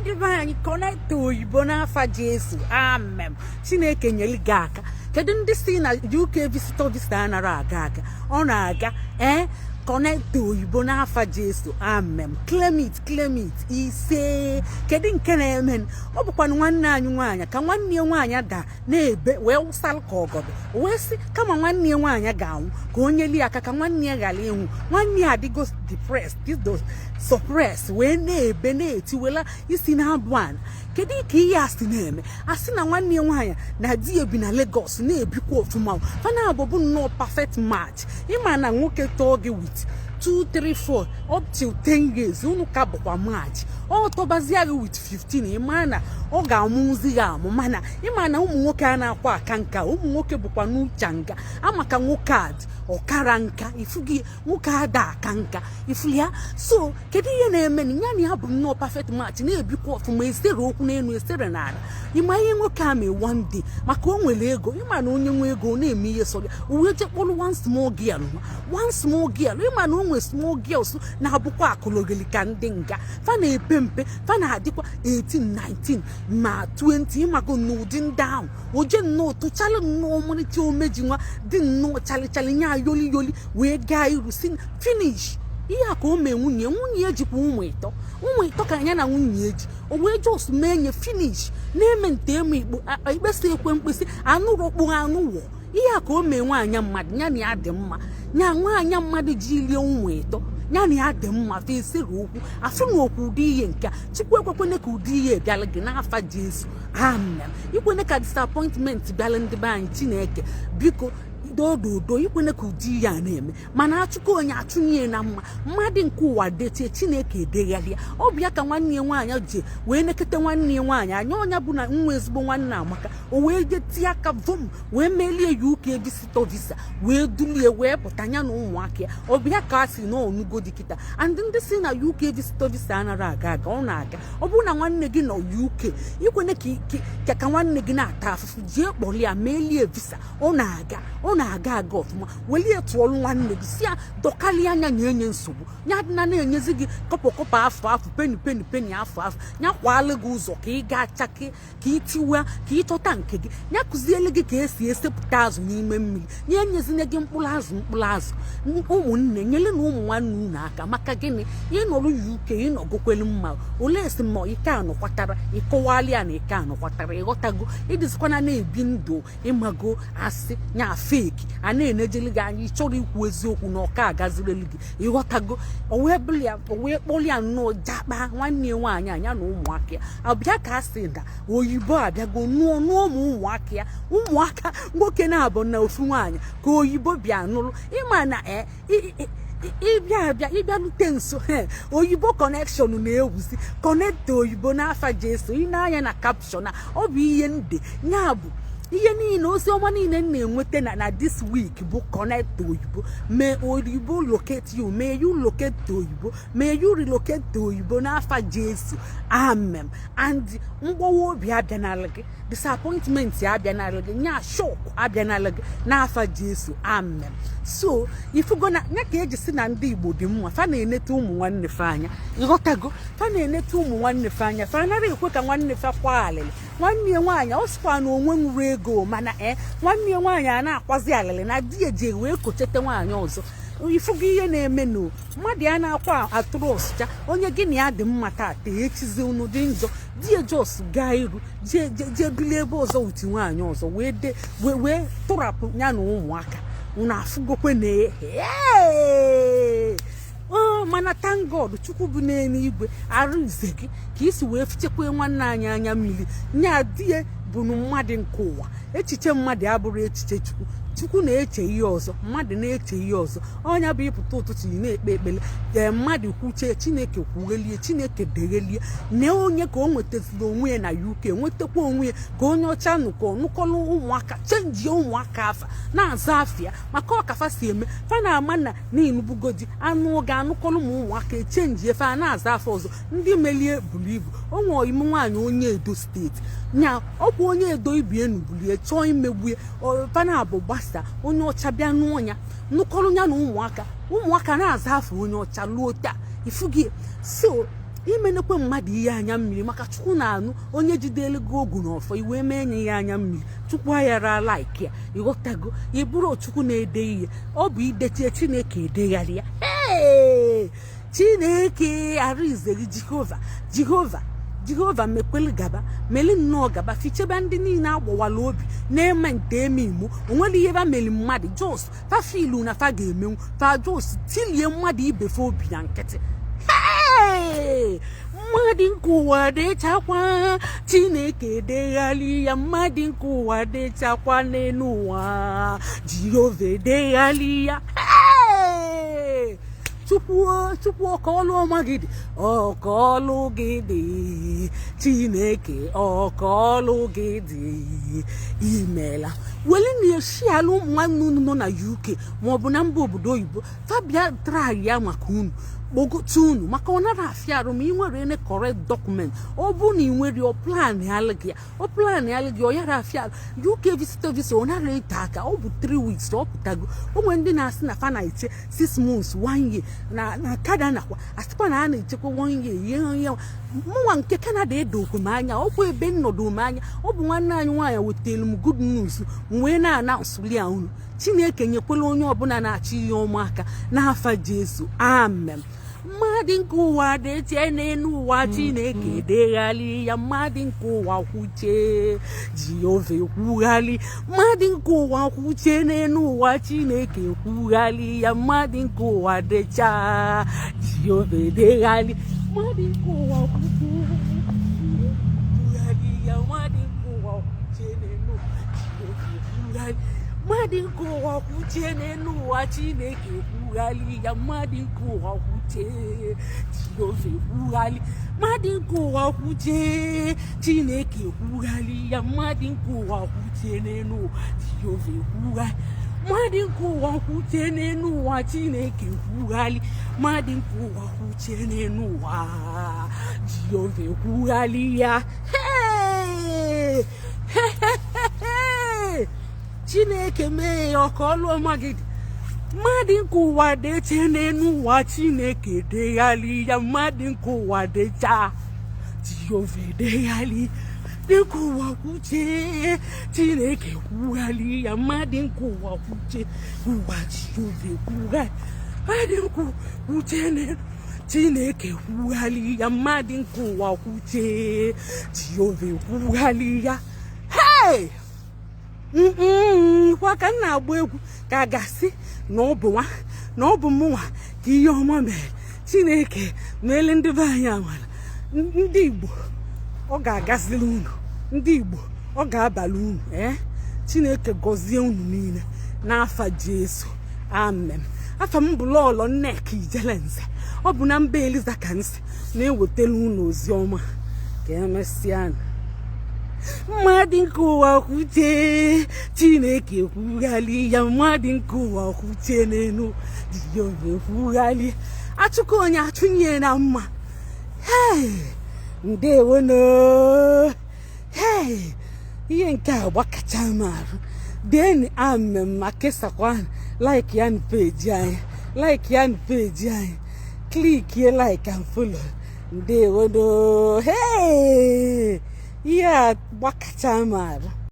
Ndị be anyị, connect oyibo n'afa Jesu, amen. Chineke nyere gị aka. Kedu ndị si na UK visitor visa anara aga aga? Ọ na-aga. Ee, connect oyibo n'afa Jesu, amen. Claim it, claim it. Ise. Kedu nke na-eme? Ọ bụkwanụ nwanne anyị nwaanyị ka nwanne ya nwaanyị daa na-ebe wee wụsalụ ka ọgọdọ, wee sị kama nwanne ya nwaanyị ga-anwụ, ka o nyeli aka ka nwanne ya ghara ịnwụ. Nwanne ya adịgo depressed, dido suppress, wee na-ebe, na-etiwela isi na-abụ ana. Kedu ka ihe a si na-eme? A sị na nwanne ya nwaanyị na di ya bi na Lagos, na-ebikwa ọfụma. Fana abụbụ nnọọ perfect match. Ịma na nwoke tọọ gị with 2, 3, 4 up till 10 years, unu ka bụkwa match. Ọ tọbazie gị with 15, ịma na ọ ga-amụzi ya amụ. Mana ịma na ụmụ nwoke a na-akwa aka nka, ụmụ nwoke bụkwa n'ucha nga amaka. Nwoke a dị ọkara nka, ifugi nwoke ada aka nka, ifu ya. So kedu ihe na-eme? Na ya na ya bụ nnọọ perfect match, na-ebikwa ọfụma, esere okwu n'elu, esere n'ala. Ịma ihe nwoke a mee one day? Maka o nwere ego, ịma na onye nwe ego ọ na-eme ihe sọ ya. O wee jee kpọrọ one small girl, one small girl. Ịma na o nwere small girls na-abụkwa akụlogeli ka ndị nga fa na-epe mpe, fa na-adịkwa 18, 19 ma 20. Ịmago n'ụdị ndị ahụ, o je nnọọ tụchalụ nnọọ ọmarịcha omeji nwa dị nnọọ chalịchalị nya yoli yoli, wee gaa iru si finish. Ihe a ka o mee nwunye. Nwunye ya jikwa ụmụ ịtọ, ụmụ ịtọ ka ya na nwunye ya ji. O wee just mee nye finish, na-eme nte eme ikpo ikpesa ekwe mkpesị anụrụ okpuru anụ wọ. Ihe a ka o mee nwaanyị mmadụ ya na ya dị mma, nya nwaanyị mmadụ ji lie ụmụ ịtọ, ya na ya dị mma, fa esere okwu afụ na okwu. Ụdị ihe nke a, Chukwu ekwekwene ka ụdị ihe bịala gị n'afa Jesu, amen. Ikwene ka disappointment bịala ndị be anyị. Chineke, biko, dododo, ikwene ka ụdị ihe a na-eme. Mana achụkọ onye achụnye na mma mmadụ nke ụwa detie, Chineke edegharịa. Ọ bụ ya ka nwanne ya nwaanyị ji wee nekete nwanne ya nwaanyị anya. Ọnya bụ na nwa ezigbo nwanne amaka. O wee je tie aka vom, wee melie UK visitor visa, wee dulie, wee pụta ya na ụmụaka ya. Ọ bụ ya ka a sị na onugo dị kịta. And ndị si na UK visitor visa anaghị aga aga, ọ na-aga. Ọ bụrụ na nwanne gị nọ UK, ikwene ka nwanne gị na-ata afụfụ, jee kpọrọ ya, melie visa. Ọ na-aga, ọ na-aga aga ọfụma. Welie tụọlụ nwanne gị, si ya dọkalị anya, na-enye nsogbu ya dị na na-enyezi gị kọpọ kọpọ, afọ afọ, penny penny, penny afọ afọ. Ya kwalụ gị ụzọ ka ị gaa chake, ka ị tiwa, ka ị chọta nke gị. Ya kụziele gị ka esi esepụta azụ n'ime mmiri, ya enyezina gị mkpụrụ azụ, mkpụrụ azụ. Ụmụnne, nyere na ụmụ nwanne unu aka. Maka gịnị? Ịnọrụ UK, ịnọgokwelu mma. Olee esi ma ike anọkwatara ịkọwali ya na ike anọkwatara? Ịghọtago? Ịdịzikwana na-ebi ndụ, ịmago, asị nya fake a na-enejeli gị anya. Ịchọrọ ikwu eziokwu na ọka agazireli gị, ịghọtago? O wee bụrụ ya, o wee kpọrọ ya nnọọ jakpa nwanne ya nwaanyị anya na ụmụaka ya. Abịa ka a sị na oyibo abịago nụọ nụọ ụmụ ụmụaka ya, ụmụaka nwoke na-abụ na ofu nwaanyị ka oyibo bịa nụrụ. Ịma na ịbịa abịa, ịbịarute nso, oyibo connection na-ewuzi. Connect oyibo n'afa Jesu. Ị na-anya na caption a, ọ bụ ihe nde ya bụ ihe niile. Ozi ọma niile m na-enweta na this week bụ connect oyibo. May oyibo locate you, may you locate oyibo, may you relocate oyibo n'afa Jesu, amen. And mgbawa obi abịanala gị, disappointment abịanala gị, nya shock abịanala gị n'afa Jesu, amen. So ifugo na ya ka eji si na ndị Igbo dị mma. Fa na-enete ụmụ nwanne fa anya, ịghọtago? Fa na-enete ụmụ nwanne fa anya, fa anaghị ekwe ka nwanne fa kwa alịlị. Nwanne ya nwaanyị, ọ sịkwa na onwe nwuru ego, mana ee, nwanne ya nwaanyị a na-akwazi alịlị na di ya ji wee kochete nwaanyị ọzọ. Ifugo ihe na-eme nụ? Mmadụ ya na-akwa atụrụ ọsụcha onye gị na ya dị mma taata, echizi unu dị njọ. Di ya just gaa iru, jee jee bili ebe ọzọ, uti nwaanyị ọzọ, wee de wee tụrapụ ya na ụmụaka. Unu afụgokwe na ee? Mana thank God, Chukwu bụ n'eluigwe arụ ize gị ka isi wee fichekwa nwanne anyị anya mmiri. Nya di ya bụ mmadụ nke ụwa. Echiche mmadụ abụrụ echiche Chukwu. Chukwu na-eche ihe ọzọ, mmadụ na-eche ihe ọzọ. Ọnya bụ ịpụta ụtụtụ, ị na-ekpe ekpere. Ee, mmadụ kwuchie, Chineke kwughelie, Chineke deghelie. Na onye ka o nwetaziri onwe ya na UK, nwetakwa onwe ya ka onye ọcha nụkọ nụkọlụ ụmụaka, chenjie ụmụaka afa, na-aza afịa maka ọkafa si eme. Fa na-ama na n'inubugodi anụ ga anụkọlụ ma ụmụaka echenjie fa, na-aza afọ ọzọ. Ndị melie buru ibu. Onwe oyim nwaanyị onye Edo Steeti nya ọkwa onye Edo ibie nubulie chọọ imegbue fana bụ gbasa. Onye ọcha bịa nụọ ya, nụkọrọ ya na ụmụaka, ụmụaka na-aza afọ onye ọcha luo taa. Ifugi? So Imenekwe mmadụ ihe anya mmiri, maka Chukwu na-anụ. Onye jidelu gị ogu n'ọfọ iwee mee nye ya anya mmiri, Chukwu ayara like ya. Ịghọtago? Ị bụrụ Chukwu na-ede ihe, ọ bụ idechie, Chineke edegharị ya. Hey! Chineke arụizeri, Jehova, Jehova, Jehova, mekwelu gaba, meli nnọọ gaba, fichebe ndị niile agbawala obi na-eme nte eme imo. Onwere ihe ba meli mmadụ, just fa filu na fa ga-emenwu, fa just tilie mmadụ ibe fa obi na nkịtị. Hey! Mmadụ nke ụwa dịchakwa, Chineke edeghalị ya. Mmadụ nke ụwa dịchakwa n'elu ụwa, Jehova edeghalị ya. Hey! Chukwu, Chukwu, ọkọọlụ ọma gị dị, ọkọọlụ gị dị. Chineke, ọkọọlụ gị dị, imela. Wele na-esi ala ụmụ nwanne unu nọ na UK maọbụ na mba obodo oyibo, fabia try ya maka unu, kpogote unu, maka ọ nara afịa arụ ma ị nwere ene correct document. Ọ bụrụ na ị nwere, ọ plan alụ gị ya, ọ plan alụ gị, ọ yara afịa arụ. UK visitor visa, ọ nara ete aka. Ọ bụ 3 weeks, ọ pụtago. O nwere ndị na-asị na fa na-eche 6 months, 1 year. Na Canada nakwa, asịkwa na a na-echekwa 1 year. Ihe ihe mụnwa nke Canada edokwe m anya, ọkwa ebe nnọdụ m anya. Ọ bụ nwanne anyị nwaanyị wetara m good news, m wee na-anansụli ya unu. Chineke nyekwela onye ọbụla na-achọ ihe ọma aka n'afa Jesu, amen. Mmadụ nke ụwa dechie n'elu ụwa, Chineke edeghalị ya. Mmadụ nke ụwa kwuchie, Jehova ekwughalị. Mmadụ nke ụwa kwuchie n'elu ụwa, Chineke ekwughalị ya. Mmadụ nke ụwa decha, Jehova edeghalị. Mmadụ nke ụwa kwuchie, ekwughalị ya. Mmadụ nke ụwa kwuchie n'elu, Jehova ekwughalị. Mmadụ nke ụwa kwuchie n'elu ụwa, Chineke ekwughalị ya. Mmadụ nke ụwa kwuchie, Jehova ekwughalị. Mmadụ nke ụwa kwuchie, Chineke ekwughalị ya. Mmadụ nke ụwa kwuchie n'elu ụwa, Jehova ekwughalị. Mmadụ nke ụwa kwuchie n'elu ụwa, Chineke ekwughalị. Mmadụ nke ụwa kwuchie n'elu ụwa, Jehova ekwughalị ya. Hey! Hey! Chineke mee ya, ọka ọlụ ọma gị dị. Mmadụ nke ụwa deche n'elu ụwa, Chineke deghalị ya. Mmadụ nke ụwa decha, Jehova edeghalị. Dịka ụwa kwuchie, Chineke kwughalị ya. Mmadụ nke ụwa kwuchie ụwa, Jehova ekwughalị. Mmadụ nke kwuchie n'elu, Chineke kwughalị ya. Mmadụ nke ụwa kwuchie, Jehova ekwughalị ya. Hey! Kwa ka m na-agba egwu ka a ga-asị na ọ bụ nwa na ọ bụ mụnwa ka ihe ọma mere. Chineke meele ndị be anyị amara. Ndị Igbo, ọ ga-agaziri unu. Ndị Igbo, ọ ga-abalị unu. Ee, Chineke gọzie unu niile n'afa Jesu, amen. Afa m bụ Lọlọ Nneka Ijelenze. Ọ bụ na mba Eliza ka nsị na-ewetara unu ozi ọma. Ka emesịa. Mmadụ nke ụwa kwuchie, Chineke ekwughalị ya. Mmadụ nke ụwa kwuchie n'elu, Jehova ekwughalị. Achụkọ onye achụnye na mma. Hey, ndewono. Hey, ihe nke a gbakacha m arụ. Deni amen ma kesakwa. Like ya page anyị, like ya page anyị, clickie like and follow. Ndewono. Hey, ihe a gbakacha m arụ.